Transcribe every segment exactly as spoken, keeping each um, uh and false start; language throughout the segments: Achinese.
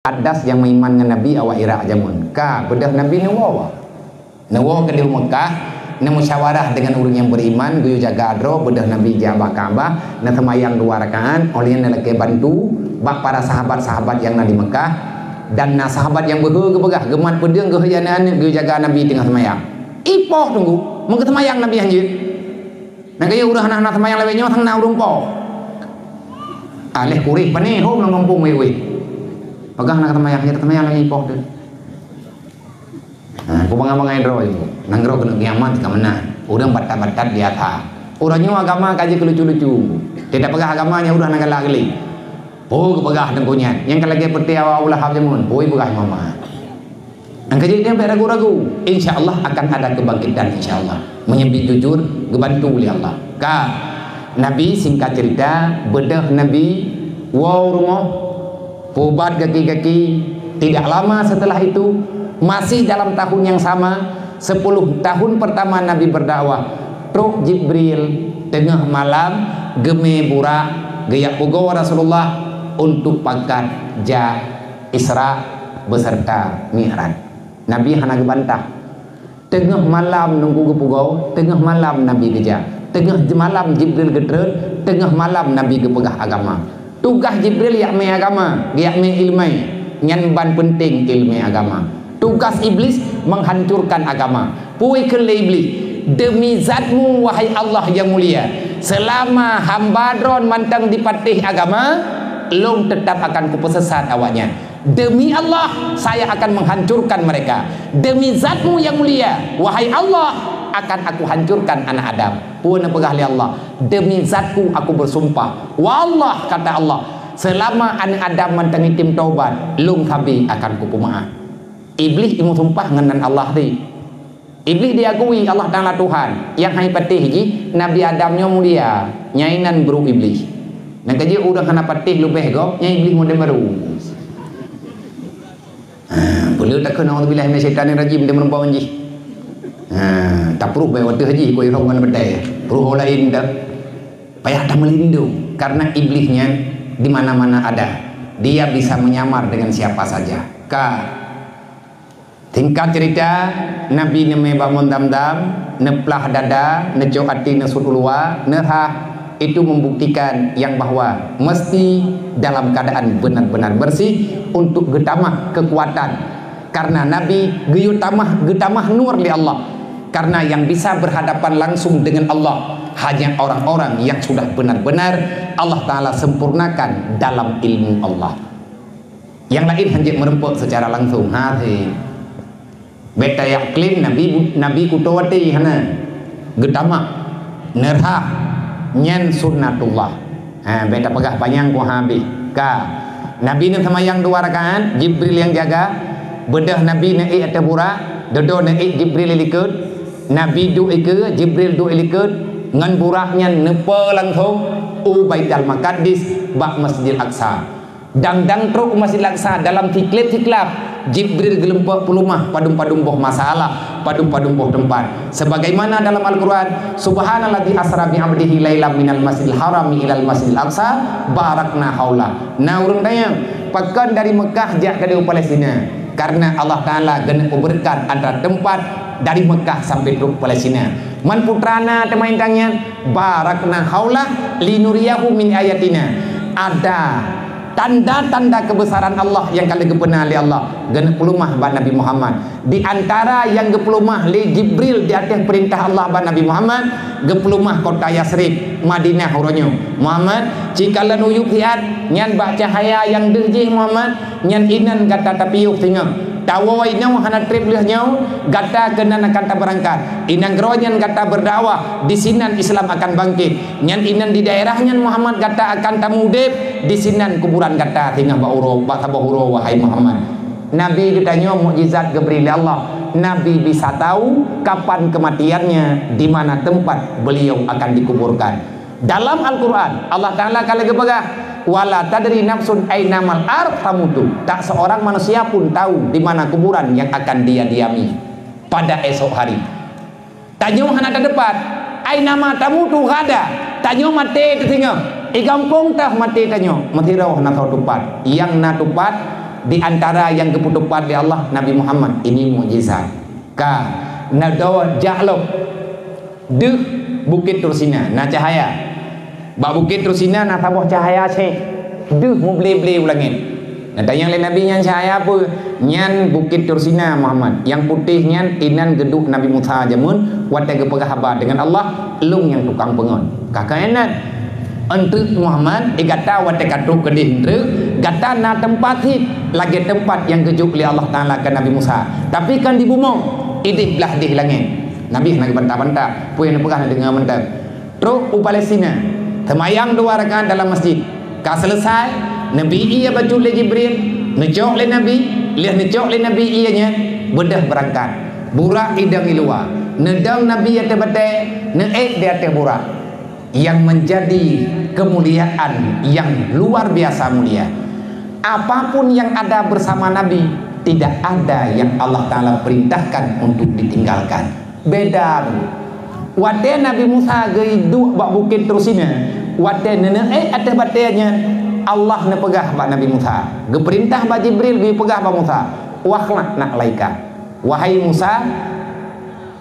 Adas nyang meuiman ngon Nabi awak Irak jameun. Ka, beudôh Nabi neuwoe. Neuwoe keudéh u Meukah, neumusyawarah deungon ureuëng nyang beriman, geuyue jaga droe, beudôh Nabi jak bak Ka'bah, neuseumayang dua rakaat, óh lheueh nyan neulakée bantu bak para sahabat-sahabat nyang na di Meukah, dan na sahabat nyang beuhe geupeugah, geumat peudeueng geuhôi aneuëk-aneuëk geuyue jaga Nabi teungoh seumayang. Ipoh teunggu, meugeuseumayang Nabi hanjeuet. Nyang kayém ureuëng hana-hana seumayang lawét nyoe sang na ureuëng po. Aléh kuréh pané hom lam gampông wéh-wéh. Peugah na seumayang, hana seumayang lagée ipoh teuh. Nah, ku bangai-bangai droe nyoe. Nanggroe keuneuk kiamat ka meunan. Ureuëng batat-batat biasa. Ureuëng nyoe agama ka jeuet keu lucu-lucu. Teupeugah agama nyang udah na galak geuléh. Peue geupeugah teungku nyan? Nyang ka lagée peuté awak Abu Lahab jameun. Peue peugah Muhammad? Nyang ka jeuet nyan bék ragu-ragu. Insya Allah akan ada kebangkitan, insya Allah. Meunyoe jujur, geubantu lé Allah. Ka, Nabi, singkat cerita, beudôh Nabi woe rumoh, peuubat gaki-gaki. Tidak lama setelah itu, masih dalam tahun yang sama, sepuluh tahun pertama Nabi berdakwah, trok Jibril teungoh malam geumé burak geujak pugoe Rasulullah untuk pakat jak Isra beserta Mi'raj. Nabi hana geubantah. Teungoh malam nunggu geupugoe, teungoh malam Nabi geujak. Teungoh malam Jibril geutrön, teungoh malam Nabi geupeugah agama. Tugaih Jibril jak mé agama, jak mé iéleumé. Nyan ban peunteng iéleumé agama. Tugaih Iblih menghancurkan agama. Peue kheun lé Iblih, "Deumi zatmu, wahai Allah nyang mulia, seulama hamba droen mantong dipatéh agama, lôn teutab akan kupeusesat awaknyan." Demi Allah, saya akan menghancurkan mereka. Demi zatmu yang mulia, wahai Allah, akan aku hancurkan anak Adam. Peue neupeugah lé Allah? Demi zatku aku bersumpah. Wallah, kata Allah, selama anak Adam mantong item taubat, lôn sabe akan kupeumaáf. Iblih imeusumpah ngon nan Allah tadi. Iblih diakui Allah Taala Tuhan, nyang hai patéh jih Nabi Adam nyoe mulia, nyang inan brok Iblih. Nyang ka jeuet ureuëng hana patéh leubeh gob, nyang Iblih model baru. Ha, peuleueh takheun, "A'udzubillahi minasyaitonirrajim," dia meureumpok jih. Ha, tapruh bak wateuh jih, keu irong ngon beutée. Pruh laén dah. Payah tameulindong, karena Iblih nyan di mana-mana ada. Dia bisa menyamar dengan siapa saja. Ka Singkat cerita, Nabi neumé bak mon Zamzam, neuplah dada, neucok até, neusut u luwa, neurhah, itu membuktikan yang bahwa mesti dalam keadaan benar-benar bersih untuk geutamah kekuatan. Karena Nabi geuyue tamah, geutamah nur lé Allah. Karena yang bisa berhadapan langsung dengan Allah hanya orang-orang yang sudah benar-benar Allah Taala sempurnakan dalam ilmu Allah. Nyang laén hanjeuet meureumpok secara langsung. Ha, si. Bék tajak klaim Nabi, Nabi kuto watée hana. Geutamah. Neurhah. Nyan sunnatullah. Ha, bék tapeugah panyang ku habéh. Ka. Nabi neuseumayang dua rakaat, Jibril nyang jaga. Beudôh Nabi neuék ateueh burak, dudoe neuék Jibril likot. Nabi duek ikeue, Jibril duek likot. Ngon burak nyan neupo langsung u Baitul Maqdis bak Masjidil Aqsa. Dang-dang trok u Masjidil Aqsa dalam siklab-siklab, Jibril geulumpok peuleumah padum-padum boh masalah, padum-padum boh teumpat. Sebagaimana dalam Al-Quran, "Subhanalladzi asra bi 'abdihi lailam minal masjidil harami ilal masjidil aqsa barakna haula." Na ureuëng tanyong, "Pakon dari Mekah jak keudéh u Palestina?" Karena Allah Taala geuneuk peubeureukat antara teumpat dari Mekah sampai trok Palestina. Man putra na teuma intan nyan, barakna haula linuriyahu min ayatina. Ada tanda-tanda kebesaran Allah nyang ka lheueh geupeuna lé Allah, geuneuk peuleumah bak Nabi Muhammad. Di antara nyang geupeuleumah lé Jibril di ateueh peurintah Allah bak Nabi Muhammad, geupeuleumah kota Yasrib, Madinah uroe nyoe. Muhammad, cikalon uyueb siat, nyan bak cahya nyang deuh jih Muhammad, nyan inan gata tapiôh singoh. Tawoe inoe hana treb lheueh nyoe, gata keunan akan tabeurangkat. Inan keudroe nyan gata beurdakwah, disinan Islam akan bangkét. Nyan inan di daerah nyan Muhammad gata akan tamuudeb, disinan kuburan gata singoh bak uroe, bak saboh uroe, wahai Muhammad. Nabi geutanyoe mukjizat geubri lé Allah. Nabi bisa tahu kapan kematiannya, di mana tempat beliau akan dikuburkan. Dalam Al-Quran, Allah Taala ka lagée peugah, "Wala tadri nafsun aina mal ard tamutu." Tak seorang manusia pun tahu di mana kuburan yang akan dia diami pada esok hari. Tanyoe hana tateupat, aina ma tamutu gada. Tanyoe maté teuh singoh, i gampông teuh maté tanyoe, meusidroe hana soe tupat. Nyang na tupat Di antara nyang geupeutupat lé Allah, Nabi Muhammad, ini mukjizat. Ka, na dua jak lom. Deuh Bukét Tursina, na cahaya. Bak Bukét Tursina na saboh cahaya seh. Deuh muble-ble u langét. Na tanyong lé Nabi, "Nyan cahaya peue?" "Nyan Bukét Tursina, Muhammad. Nyang putéh nyan inan geuduek Nabi Musa jameun watée geupeugah haba deungon Allah, 'Lôn nyang tukang peungon.'" Ka keuh inan. Eunteuk Muhammad, eh, gata watée ka trok keudeh eunteuk, gata na teumpat cit lagée teumpat nyang geujok lé Allah Taala keu Nabi Musa, tapi kon di bumoe, ideh blaih deh langét. Nabi hana geubanta-banta, peue nyang neupeugah neudeungoe mantong. Trok u Palestina, seumayang dua rakaat dalam masjid. Ka seuleusai, neubi ié bacut lé Jibril, neucok lé Nabi, lheueh neucok lé Nabi ié nyan, beudôh beurangkat. Burak idong i luwa, neudong Nabi ateueh batée, neuék di ateueh burak. Yang menjadi kemuliaan yang luar biasa mulia. Apapun yang ada bersama Nabi, tidak ada yang Allah Taala perintahkan untuk ditinggalkan. Beda tu. Watée Nabi Musa geuduek bak Bukét Tursina, watée neuneuék ateueh batée nyan, Allah neupeugah bak Nabi Musa, geupeurintah bak Jibril geupeugah bak Musa, "Wakhla'na 'alaika." "Wahai Musa,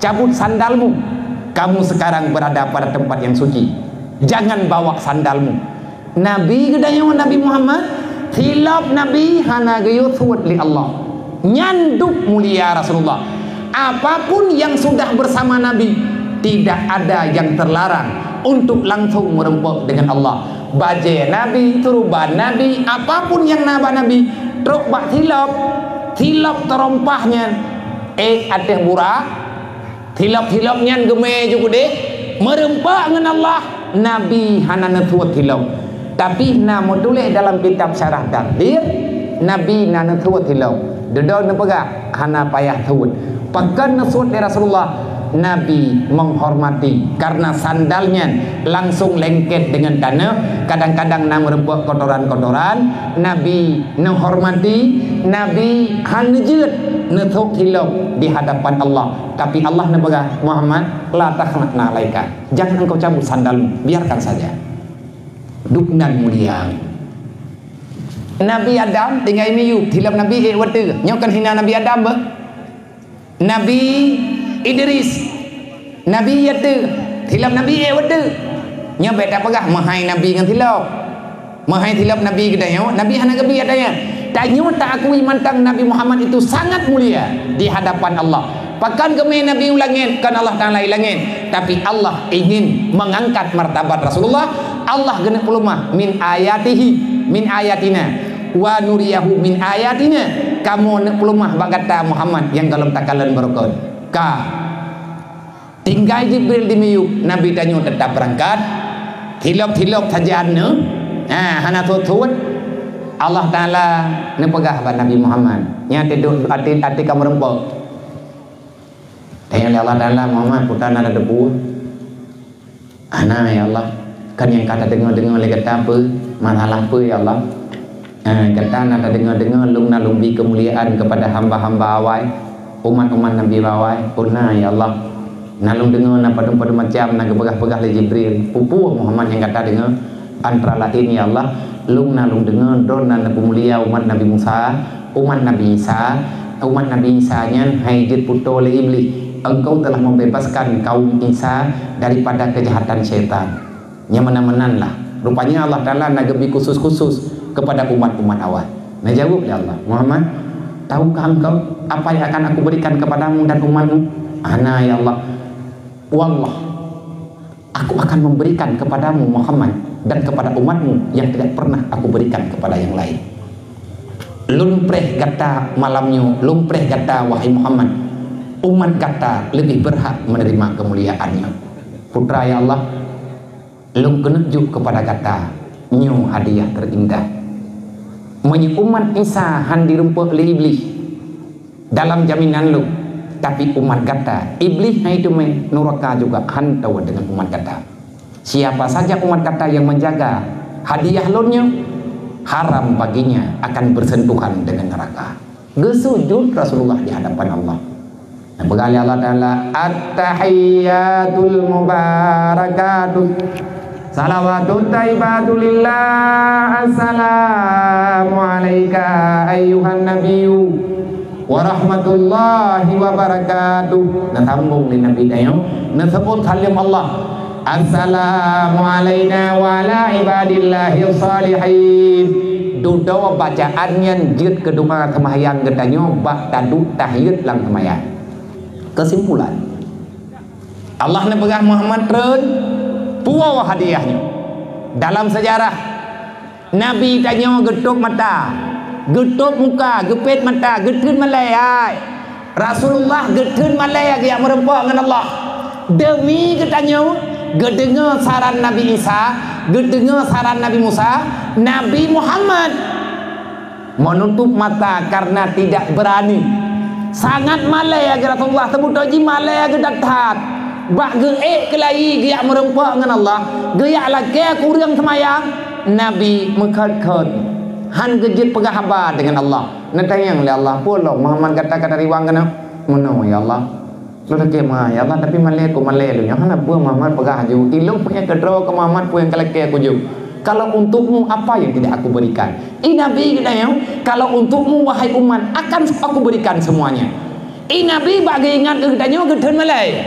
cabut sandalmu. Kamu sekarang berada pada tempat yang suci. Jangan bawa sandalmu." Nabi geutanyoe, Nabi Muhammad, silop Nabi hana geuyue suet lé Allah. Nyan dub mulia Rasulullah. Apapun yang sudah bersama Nabi, tidak ada yang terlarang untuk langsung meureumpok dengan Allah. Bajée Nabi, turban Nabi, apapun nyang na bak Nabi, trok bak silop, silop teurompah nyan, ék ateueh burak, silop-silop nyan geumé ju keudeh, meureumpok ngon Allah, Nabi hana neusuet silop. Tapi na meutuléh dalam kitab Syarah Taqdir, Nabi na neusuet silop. Dudoe neupeugah, hana payah suet. Pakon neusuet lé Rasulullah? Nabi menghormati, karena sandal nyan langsung lengket dengan taneuh, kadang-kadang na meureumpok kotoran-kotoran, Nabi neuhormati, Nabi hana jeuet neusok silop di hadapan Allah. Tapi Allah neupeugah, "Muhammad, la takhla'na 'alaika. Jangan engkau cabut sandalmu, biarkan saja." Dub nan mulia. Nabi Adam tinggai miyueb, silop Nabi ék watée. Nyoe kan hina Nabi Adam beuh. Nabi Idris, Nabi Yateuh, silop Nabi ék watée. Nyoe bék tapeugah meuhai Nabi ngon silop. Meuhai silop Nabi geutanyoe, Nabi hana geubi ateueh nyan. Tanyoe taakui mantong Nabi Muhammad itu sangat mulia di hadapan Allah. Pakon geumé Nabi u langét, kon Allah Taala i langét, tapi Allah ingin mengangkat martabat Rasulullah. Allah geuneuk peulumah, "Min ayatihi, min ayatina, wa nuriyahu min ayatina." Kamoe neuk peulumah bak gata Muhammad nyang gohlom takalon beurukon. Ka. Tinggai Jibril di miyueb, Nabi tanyoe teutap beurangkat. Silop-silop sajan nyoe, ha, hana suet-suet. Allah Taala neupeugah bak Nabi Muhammad, "Nyan teuduek até, até kamoe reumpok." Tanyong lé Allah Taala, "Muhammad, peue na tateupeue?" "Hana, ya Allah. Kan nyang ka tadeungoe-deungoe lé gata peue? Masalah peue, ya Allah?" "Eh, gata na tadeungoe-deungoe lôn na lôn bi keumuliaan kepada hamba-hamba awai, umat-umat Nabi awai?" "Peue na, ya Allah. Na lôn deungoe na padum-padum macam na geupeugah-peugah lé Jibril." "Peue-peue Muhammad nyang gata deungoe?" "Antara laén, ya Allah, lôn na lôn deungoe droe na neupeumulia umat Nabi Musa, umat Nabi Isa. Umat Nabi Isa nyan hai jeuet putôh lé Iblih. Engkau telah membebaskan kaum Isa daripada kejahatan syaitan." Nyang meunan-meunan lah. Rupanya Allah Taala na geubi khusus-khusus kepada umat-umat awai. Neujaweueb lé Allah, "Muhammad, tahukah engkau apa yang akan Aku berikan kepadamu dan umatmu?" "Hana, ya Allah." "Wallah, Aku akan memberikan kepadamu, Muhammad, dan kepada umatmu yang tidak pernah Aku berikan kepada yang lain." "Lôn preh gata malam nyoe, lôn preh gata, wahai Muhammad. Umat gata lebih berhak menerima kemuliaan nyoe." "Putra, ya Allah, lôn keuneuk jok kepada gata, nyoe hadiah teurindah. Meunyoe umat Isa han direumpok lé Iblih dalam jaminan lôn, tapi umat gata, Iblih hai teumé, nuraka juga han tawoe deungon umat gata. Siapa saja umat gata yang menjaga hadiah lôn nyoe, haram baginya akan bersentuhan dengan neraka." Geusujud Rasulullah di hadapan Allah. Neupeugah lé Allah Taala, "At-tahiyyatul mubarakatuh." Salawatun thayyibatu lillah, assalamu alaika ayyuhan nabiyyu wa rahmatullahi wa barakatuh. Neusambong lé Nabi tanyoe, neuseubut saleuem Allah. Assalamu alaina wa ala ibadillahis shalihin. Dudoe bacaan nyan jeuet keu doa seumahyang geutanyoe bak taduek tahiyat lam seumahyang. Keusimpulan, Allah neupeugah Muhammad treun, puwoe hadiah nyoe. Dalam seujarah, Nabi tanyoe geutôb mata, geutôb muka, geupet mata, geutheun malée, hai. Rasulullah geutheun malée geujak meurumpok ngon Allah. Deumi geutanyoe, geudeungoe saran Nabi Isa, geudeungoe saran Nabi Musa, Nabi Muhammad menutup mata karena tidak berani. Sangat malée lagée Rasulullah, seubeutôi jih malée lagée that-that. Bak geuék keulayi geujak meurumpok ngon Allah, geujak lakée kureueng seumayang, Nabi meukhot-khot. Han geujeuet peugah haba deungon Allah. Neutanyong lé Allah, "Peue lom Muhammad gata ka tariwang keunoe?" "Meunoe, ya Allah." Lôn lakée meu'ah, ya Allah, tapi malée ku malée lôn nyoe hana peue Muhammad peugah laju. Ilôn peue nyang keudroe keu Muhammad, peue nyang ka lakée ku jok. Kalau untukmu, apa yang tidak aku berikan? I Nabi geutanyoe, kalau untukmu, wahai umat, akan aku berikan semuanya. I Nabi bak geuingat keu geutanyoe geutheun malée.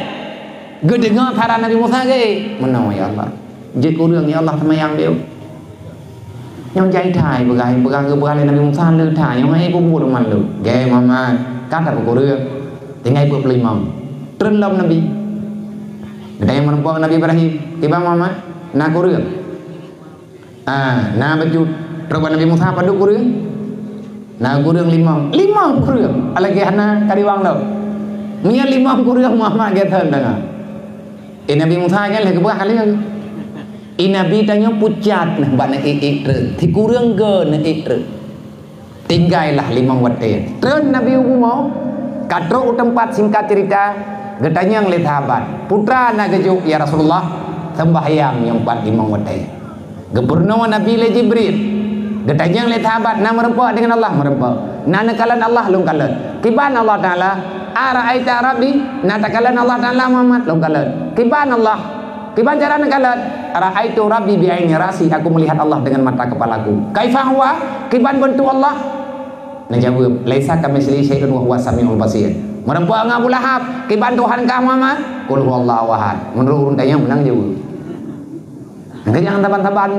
Geudeungoe saran Nabi Musa geuék. Meunoe, ya Allah. Jeuet kureueng, ya Allah, seumayang lé. Nyoe jai that, peugah, peugah, peugah lé Nabi Musa le that, nyoe hai bubuet rumoh lôn. Gée Muhammad, ka tapeukureueng. Tinggai peuet ploh limong. Treun lom Nabi. Geutanyoe meurumpok Nabi Ibrahim. Kiban Muhammad, na kureueng. Ah, na bacut. Trok bak Nabi Musa padub kureueng? Na kureueng limong. Limong kureueng. Lagée hana kariwang lom. Meunyoe limong kureueng Muhammad geutheun deungoe. Eh, Nabi Musa nyan lheueh geupeugah kali nyan. Eh, Nabi tanyoe pucat nah bak neuék-ék treun. Sikureueng go neuék treun. Tinggailah limong watée. Treun Nabi u bumoe, ka trok u teumpat, singkat cerita, geutanyong lé sahabat, "Peue teuma na geujok, ya Rasulullah?" "Seumbahyang nyang pat limong watée." Geupeurunoe Nabi lé Jibril. Geutanyong lé sahabat, "Na meurumpok deungon Allah?" "Meurumpok." "Na neukalon Allah?" "Lôn kalon." "Kiban Allah Taala?" "Ara'aita Rabbi?" "Na takalon Allah Taala, Muhammad?" "Lôn kalon." "Kiban Allah?" "Kiban cara neukalon?" "Ra'aitu Rabbi bi'aini ra'si, aku melihat Allah dengan mata kepalaku." "Kaifa huwa?" "Kiban beuntuk Allah?" Neujaweueb, "Laisa kamitslihi syai'un wa huwas samiul basir." "Meurumpok ngon Abu Lahab." "Kiban Tuhan kah, Muhammad?" "Qul huwallahu ahad." Meunurot ureuëng tanyoe meunan jaweueb. Maka jangan saban-saban.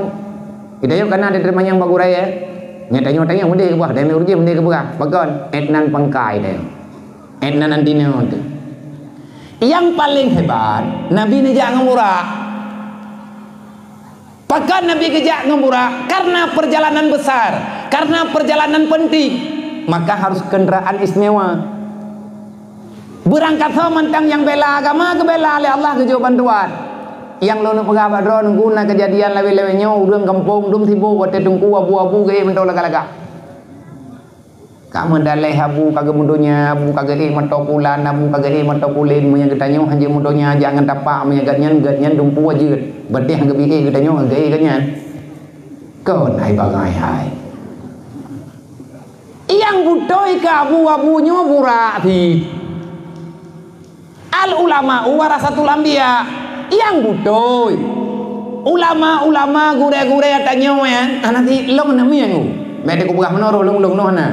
Geutanyoe kana diteumanyong bak gurée, eh. Nyoe tanyoe-tanyoe meudeh geupeugah, dan ureuëng meudeh geupeugah. Pakon? Et nan pangkai tanyoe. Et nan anti nyoe teuh. Nyang paleng hebat, Nabi neujak ngon burak. Pakon Nabi geujak ngon burak? Karena perjalanan besar, karena perjalanan penting, maka harus kendaraan istimewa. Beurangkat soe mantong nyang bela agama, geubela lé Allah, geujok bantuan. Nyang lôn peugah bak droeneuh, na keujadian lawét-lawét nyoe, ureuëng gampông dum sibok watée teungku abu-abu geuék mantong lagak-lagak. Ka meudaleh abu ka geumeudonya, abu ka geuék mantong pulan, abu ka geuék mantong pulen, meunyoe geutanyoe hanjeuet meudonya, jangan tapak, meunyoe gobnyan, gobnyan dumpeue jeuet. Berarti han geubi ék geutanyoe, han geuék gobnyan. Kon hai bangai hai. Nyang beutôi keu abu-abu nyoe burak pih. Al ulama warasatul anbiya. Nyang beutôi. Ulama-ulama, gurée-gurée tanyoe, eh, hana si lông na mieng. Bék teupeugah meunoe roh lông-lông noh na.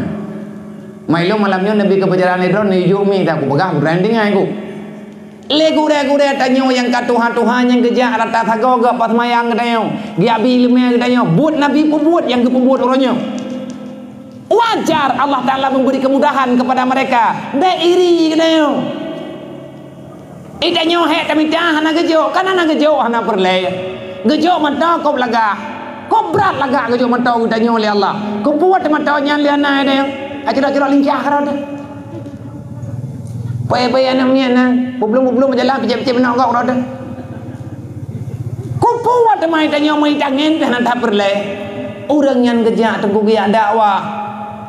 Mai lông malam nyoe neubi keu peujalan lé droe, neujok mi, takupeugah branding ai ku. Lé gurée-gurée tanyoe nyang ka tuha-tuha nyang geujak rata sagoe geuh pas mayang geutanyoe, geujak bi iéleumé geutanyoe, buet Nabi peubuet nyang geupeubuet uroe nyoe. Wajar Allah Taala memberi kemudahan kepada mereka. Bék iri geutanyoe. Geutanyoe hék tamita hana geujok, kan hana geujok hana peureulée. Geujok mantong kôb lagak. Kôb brat lagak geujok mantong geutanyoe lé Allah. Keupeue teuma nyan lé hana geutanyoe? Acurok-curok lincah ka rot. Payah-payah aneuk miet na, bublueng-bublueng meujalan picék-picék meunan gok rot. Kupeue teuma tanyoe meuitangen pih hana that peureulée. Ureuëng nyan geujak teungku geujak dakwah.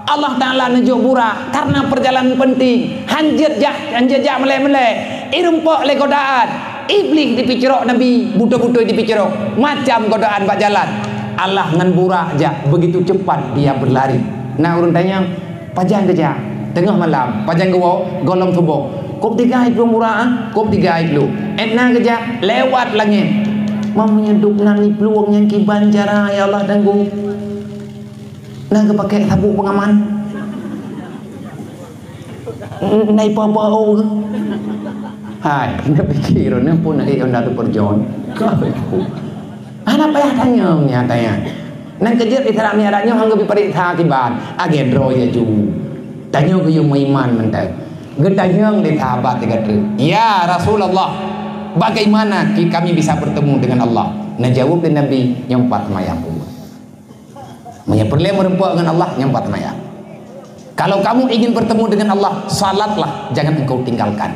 Allah Taala neujok burak karena perjalanan penting. Hanjeuet jak, hanjeuet jak meulée-meulée. Irumpok lé godaan. Iblih dipicrok Nabi, beutôi-beutôi dipicrok. Macam godaan bak jalan. Allah ngon burak jak, begitu cepat dia berlari. Na ureuëng tanyong, Pajan geujak, teungoh malam, pajan geuwoe, gohlom suboh. Kôb tiga iplueng burak, ah, kôb tiga iplueng. Etna geujak, lewat langét. Meunyoe duek nan di plueng nyang kiban cara, ya Allah, tanggong. Na geupakék sabuk pengaman. N-, na ipo-po. Hai, na pikir, na pun, eh, Honda Super John. Hana payah tanyong, ya, tanya. Nan keujeuet Isra Mi'raj nyoe hana geupareksa kiban, agée droe ya ju. Tanyoe geuyue meuiman mantong. Geutanyong lé sahabat lagée treuk, "Ya Rasulullah, bagaimana ki-, kami bisa bertemu dengan Allah?" Neujaweueb lé Nabi, "Nyoe pat seumayang." Meunyoe peureulée meureumpok ngon Allah, nyan pat seumayang. Kalau kamu ingin bertemu dengan Allah, salatlah, jangan engkau tinggalkan.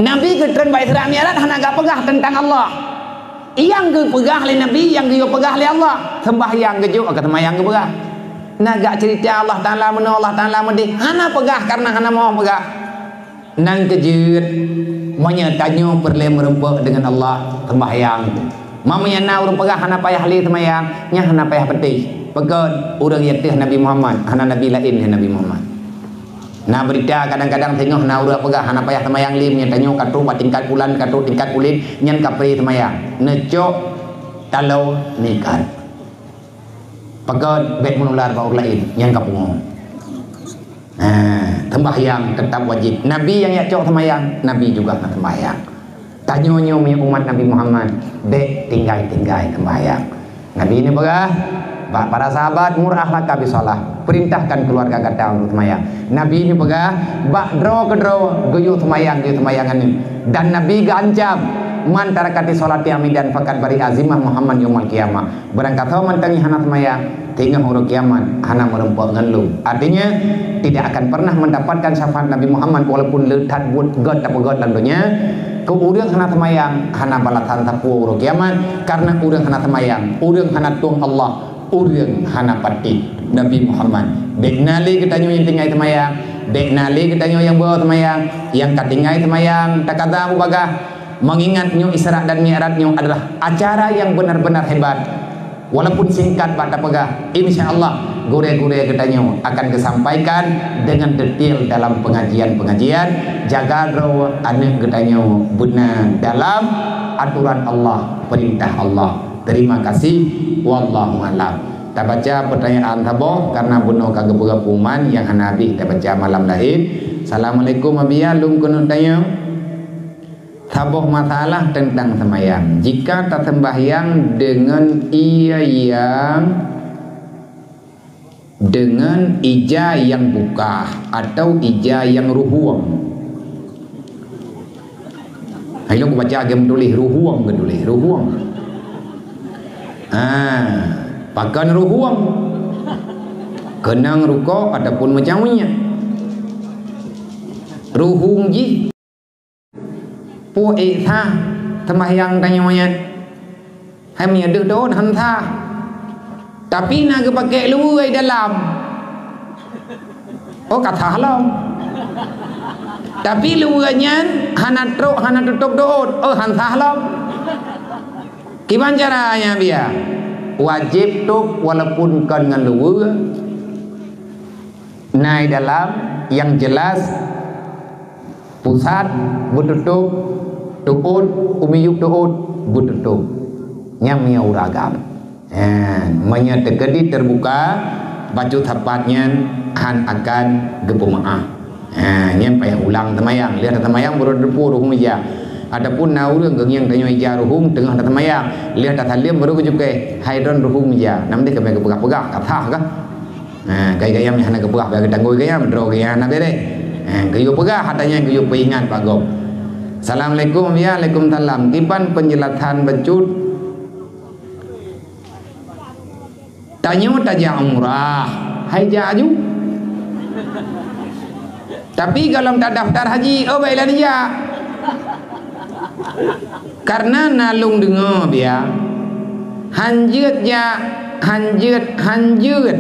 Nabi geutreun bak Isra Mi'raj hana geupeugah teuntang Allah. Nyang geupeugah lé Nabi, nyang geuyue peugah lé Allah, seumbahyang geujok, ka seumayang geupeugah. Na gak ceurita Allah Taala meunoe, Allah Taala meudeh, hana peugah kareuna hana meuoh peugah. Nan keujeuet, meunyoe tanyoe peureulée meureumpok deungon Allah, seumbahyang. Meunyoe na ureuëng peugah hana payah lé seumayang, nyan hana payah peutéh. Pakon ureuëng nyang teuh Nabi Muhammad, hana nabi laén nyan Nabi Muhammad. Na beurita kadang-kadang singoh na ureuëng peugah hana payah seumayang lé, meunyoe tanyoe ka trok bak tingkat pulan, ka trok tingkat pulen, nyan kapré seumayang. Neucok taloe ningkat. Pakon bék meunular bak ureuëng laén nyang ka pungo. Ha, seumbahyang teutap wajéb. Nabi nyang jak cok seumbahyang, Nabi juga na seumbahyang. Tanyoe nyoe meunyoe umat Nabi Muhammad, bék tinggai-tinggai seumbahyang. Nabi neupeugah bak para sahabat, "Mur ahlaka bisalah," perintahkan keluarga gata untuk seumbahyang. Nabi neupeugah, "Bak droe keudroe geuyue seumbahyang, geuyue seumbahyang aneuk." Dan Nabi geuancam, "Man tarakati sholati amidan faqad bari'a zimmah Muhammad yaumal qiyamah." Barangkasoe mantong nyang hana seumayang, singoh uroe kiamat hana meureumpok ngon lôn. Artinya, tidak akan pernah mendapatkan syafaat Nabi Muhammad walaupun le that buet gét tapeugét lam donya. Keu ureuëng hana seumayang, hana balasan sapeue uroe kiamat, karena ureuëng hana seumayang, ureuëng hana tueng Allah, ureuëng hana patéh Nabi Muhammad. Bék na lé geutanyoe nyang tinggai seumayang, bék na lé geutanyoe nyang beu seumayang, nyang ka tinggai seumayang, takada bubagah. Mengingat nyoe Isra dan Mi'raj nyoe adalah acara yang benar-benar hebat. Walaupun singkat bak tapeugah, insya Allah gurée-gurée geutanyoe akan geusampaikan dengan detail dalam pengajian-pengajian. Jaga droe aneuk geutanyoe beuna dalam aturan Allah, perintah Allah. Terima kasih. Wallahu a'lam. Tabaca pertanyaan saboh karena bunoe ka geupeugah pengumuman nyang hana habéh tabaca malam laén. Assalamualaikum, Abiya, lôn keuneuk tanyong. Saboh masalah teuntang seumayang. Jika taseumbahyang deungon ié nyang, deungon ija nyang bukah atau ija nyang ruhueng. Hai lôn kubaca lagée meutuléh, ruhueng geutuléh, ruhueng. Ah, pakon ruhueng? Keunong rukok ataupun meucang minyeuk. Ruhueng jih Peue ék sah seumahyang tanyoe nyan? Hai meunyoe deuh dot han sah. Tapi na geupakék luweue dalam. Oh, ka sah lom. Tapi luweue nyan hana trok, hana tutôp dot. Oh, han sah lom. Kiban cara nyan, Abiya? Wajéb tôp walaupun kon ngon luweue. Na i dalam nyang jelas pusat beututôp, teuôt, u miyueb teuôt beututôp. Nyan meunyoe ureuëng agam. Ha, meunyoe teukeudi teubuka, bacut sapat nyan han akan geupeumeuáh. Ha, nyan payah ulang seumayang. Lheueh seumayang baru teupeu ruhueng ija. Ataupun na ureuëng geungieng tanyoe ija ruhueng teungoh taseumayang. Lheueh tasaleuem baru geucukéh, hai droen ruhueng ija. Nam deh kami geupeugah-peugah, ka sah kah? Ha, gaya-gaya meuhana geupeugah bagi tanggôi gaya, meudroe gaya hana bereh. Ha, geuyue peugah, hata nyan geuyue peuingat bak gob. Assalamualaikum, ya, waalaikumsalam. Kiban penjelasan bacut? Tanyoe tajak umrah, hai jak aju. Tapi golom tadaftar haji, oh, baiklah dijak. Karena na lôn deungoe, Abiya, hanjeuet jak, hanjeuet, hanjeuet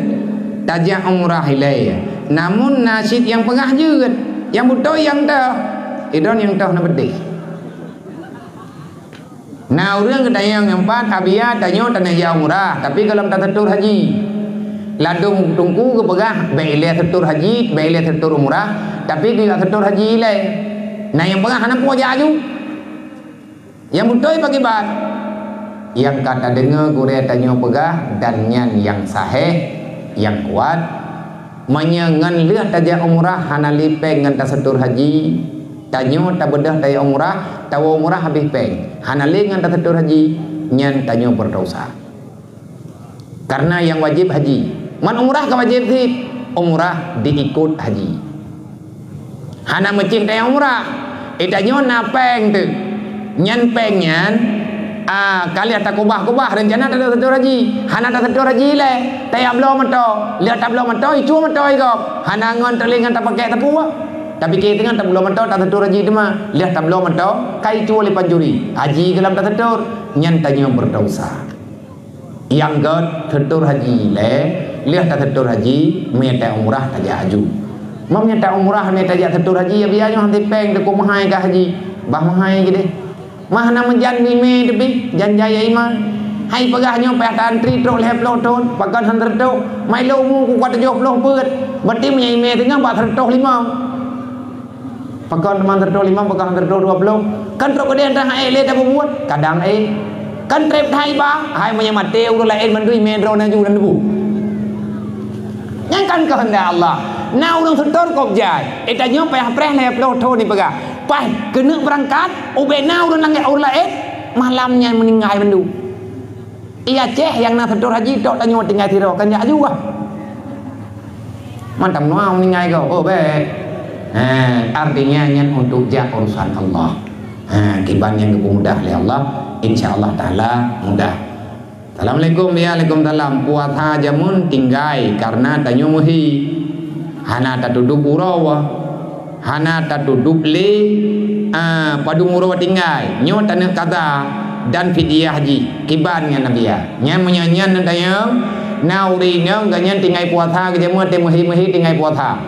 tajak umrah ilée. Namun na cit nyang peugah jeuet, nyang beutôi nyang toh. Idon nyang toh na beudeh. Na ureuëng geutanyong nyang pat, Abiya, tanyoe tana jak umrah, tapi golom taseutor haji. Ladôm teungku geupeugah, bék ilée seutor haji, bék ilée seutor umrah, tapi geujak seutor haji ilée. Na nyang peugah hana peue jak aju. Nyang beutôi pakriban? Nyang ka tadeungoe gurée tanyoe peugah dan nyan nyang sahih, nyang kuat, meunyoe ngon lheueh tajak umrah hana lé péng ngon taseutôt haji, tanyoe tabeudôh tajak umrah, tawoe umrah habéh péng, hana lé ngon taseutôt haji, nyan tanyoe beureudosa. Kareuna nyang wajéb haji. Man umrah ka wajéb cit, umrah diikot haji. Hana meucéh tajak umrah. Eh, tanyoe na péng teuk. Nyan péng nyan, ah, ka lheueh takubah-kubah reuncana taseutôt haji. Hana taseutôt haji lé. Tajak bloe moto. Lheueh tabloe moto, icue moto i gob. Hana ngon teulingan tapakée sapeue. Tapike teungoh tabloe moto taseutôt haji teuma. Lheueh tabloe moto, ka icue lé pancuri. Haji geulam taseutôt. Nyan tanyoe beureudosa. Nyang gét seutôt haji lé, lheueh taseutôt haji, mita umrah tajak aju. Meunyo ta umrah, mita jak seutôt haji, ya biaya nyoe hana péng teuka meuhai ka haji. Bah meuhai keudeh. Mah na meujan imé teubih, jan jaya imé. Hai peugah nyoe payah ta antri trok lhée ploh thon, pakon hana seutôt. Mai lôn umu ku ka tujoh ploh peuet. Berarti meunyo imé teungoh bak seutôt limong. Pakon teuma seutôt limong, pakon seutôt dua ploh. Kan trok keudeh dah hai lé tabubuet, kadang eh. Kan treb hai ba, hai meunyo maté ureuëng laén mandum imé droe na ju dan debu. Nyang kan keuheundak Allah. Na ureuëng seutôt kok jai. Eh, tanyoe payah preh lhée ploh thon ni peugah. Paih keuneuk beurangkat, ubé na ureuëng langét ureuëng laén, malam nyan meuninggai mandum. Iya céh nyang na seutôt haji tok tanyoe tinggai sidroe kan jak aju kah? Mantong nua meuninggai goe, oh bék. Ha, artinya nyan untuk jak urusan Allah. Ha, kiban nyang geupeumudah lé Allah, insya Allah Taala mudah. Assalamualaikum, ya, alaikum salam. Puasa jameun tinggai karena tanyoe meuhi. Hana tatudub uroe. Hana tatudub lé, ah, padum uroe tinggai. Nyoe taneuk kaza dan fidyah jih. Kiban nyan Nabi ya. Nyan meunyo nyan neutanyong, na ureuëng inong gobnyan tinggai puasa, geujameun teuh meuhi-meuhi tinggai puasa.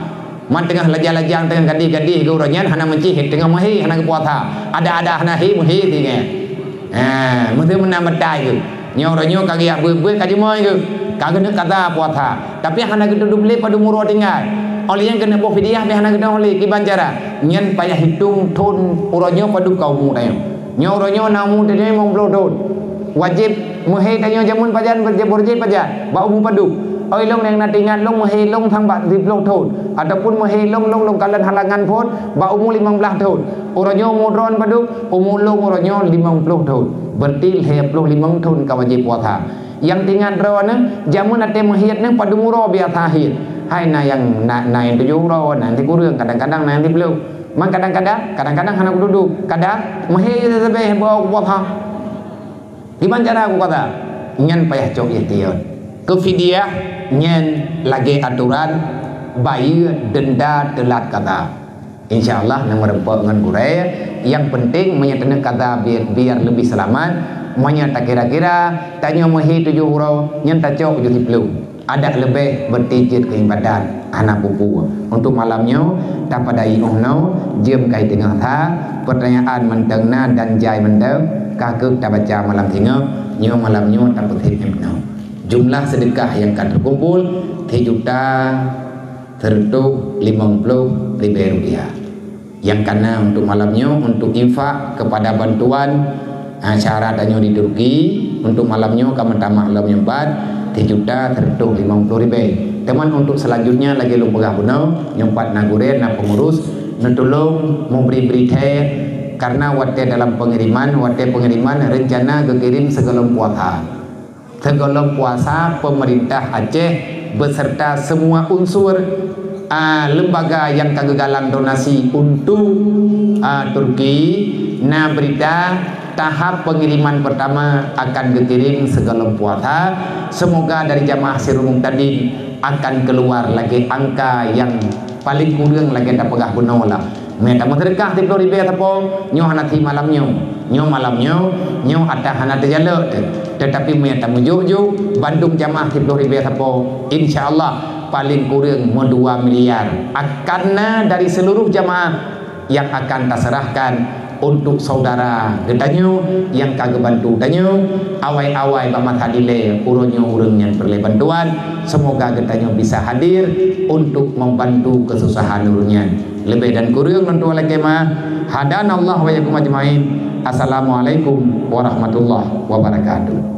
Man teungoh lajang-lajang, teungoh gadih-gadih geuh uroe nyan hana meucih, teungoh meuhi hana geupuasa. Ada-ada hana hi, meuhi tinggai. Ha, meuteumeunan meutai geuh. Nyoe uroe nyoe ka geujak beuet-beuet ka jumai geuh. Ka geuneuk kaza puasa. Tapi hana geutudub lé padum uroe tinggai. Óh lheueh nyan keuneuk boh fidyah beh hana geutudub lé kiban cara. Nyan payah hitong thon uroe nyoe padum ka umu tanyoe. Nyoe uroe nyoe na umu tanyoe limong ploh thon. Wajéb meuhé tanyoe jameun pajan, wajéb pajan. Bak umu padum. Oi lôn nyang na teuingat lôn meuhé lôn sang bak siploh thon. Ataupun meuhé lôn, lôn, lôn kalon halangan phon bak umu limong blaih thon. Uroe nyoe umu droen padum? Umu lôn uroe nyoe limong ploh thon, berarti lhée ploh limong thon ka wajéb puasa. Nyang teuingat droeneuh, jameun até meuhiet neuh padum uroe biasa hiet. Hai na nyang na, na nyang tujoh uroe, na nyang sikureueng, kadang-kadang na nyang siploh. Man kadang-kadang, kadang-kadang hana kutudub, kadang meuhiet sabé beu puasa. Kiban cara kukaza, nyan payah cok ikhtiar. Keu fidyah nyan lagée atoran bayeue denda teulat kaza. Insya Allah na meureumpok ngon gurée. Nyang penting meunyoe taneuk kaza biar, biar leubeh seulamat. Meunyoe takira-kira tanyoe meuhi tujoh uroe, nyan tacok tujoh siploh. Adak leubeh bertijit keu ibadat hana peue-peue. Untuk malam nyoe tapadai óh noe, jeuem kai teungoh that, peurtanyaan mantong na dan jai mantong, ka keuh tabaca malam singoh, nyoe malam nyoe tapeusiep nyoe. Jumlah seudeukah nyang ka teukumpul sijuta seureutôh limong ploh ribée rupiah. Nyang kana untuk malam nyoe untuk infak kepada bantuan, ha, syedara tanyoe di Turki, untuk malam nyoe ka meutamah lom nyoe pat sijuta seureutôh limong ploh ribée. Teuma untuk selanjutnya lagée lôn peugah bunoe, nyoe pat na gurée, na pengurus, neutulông meubri-bri thée, karena watée dalam pengiriman, watée pengiriman rencana geukirém sigohlom puasa. Sigohlom puasa, pemerintah Aceh beserta semua unsur, a, lembaga nyang ka geugalang donasi untuk, a, Turki, na berita tahap pengiriman pertama akan geukirém sigohlom puasa. Semoga dari jamaah Sirul Muhtadin akan keluar lagée angka nyang paleng kureueng lagée tapeugah bunoe lah. Meutameuseudekah siploh ribée sapo, nyoe hana thi malam nyoe. Nyoe malam nyoe, nyoe ata hana teujalok teuh. Tetapi meutamujok-jok bandum jamaah siploh ribée sapo, insya Allah paleng kureueng meudua miliar akan na dari seluruh jamaah nyang akan taseurahkan untuk saudara geutanyoe nyang ka geubantu tanyoe awai-awai bak masa dilée uroe nyoe ureuëng nyang peureulée bantuan. Semoga geutanyoe bisa hadir untuk membantu kesusahan ureuëng nyan. Leubeh dan kureueng lôn tuan lakée meu'ah. Hadanallahu wa iyyakum ajmain. Assalamualaikum warahmatullahi wabarakatuh.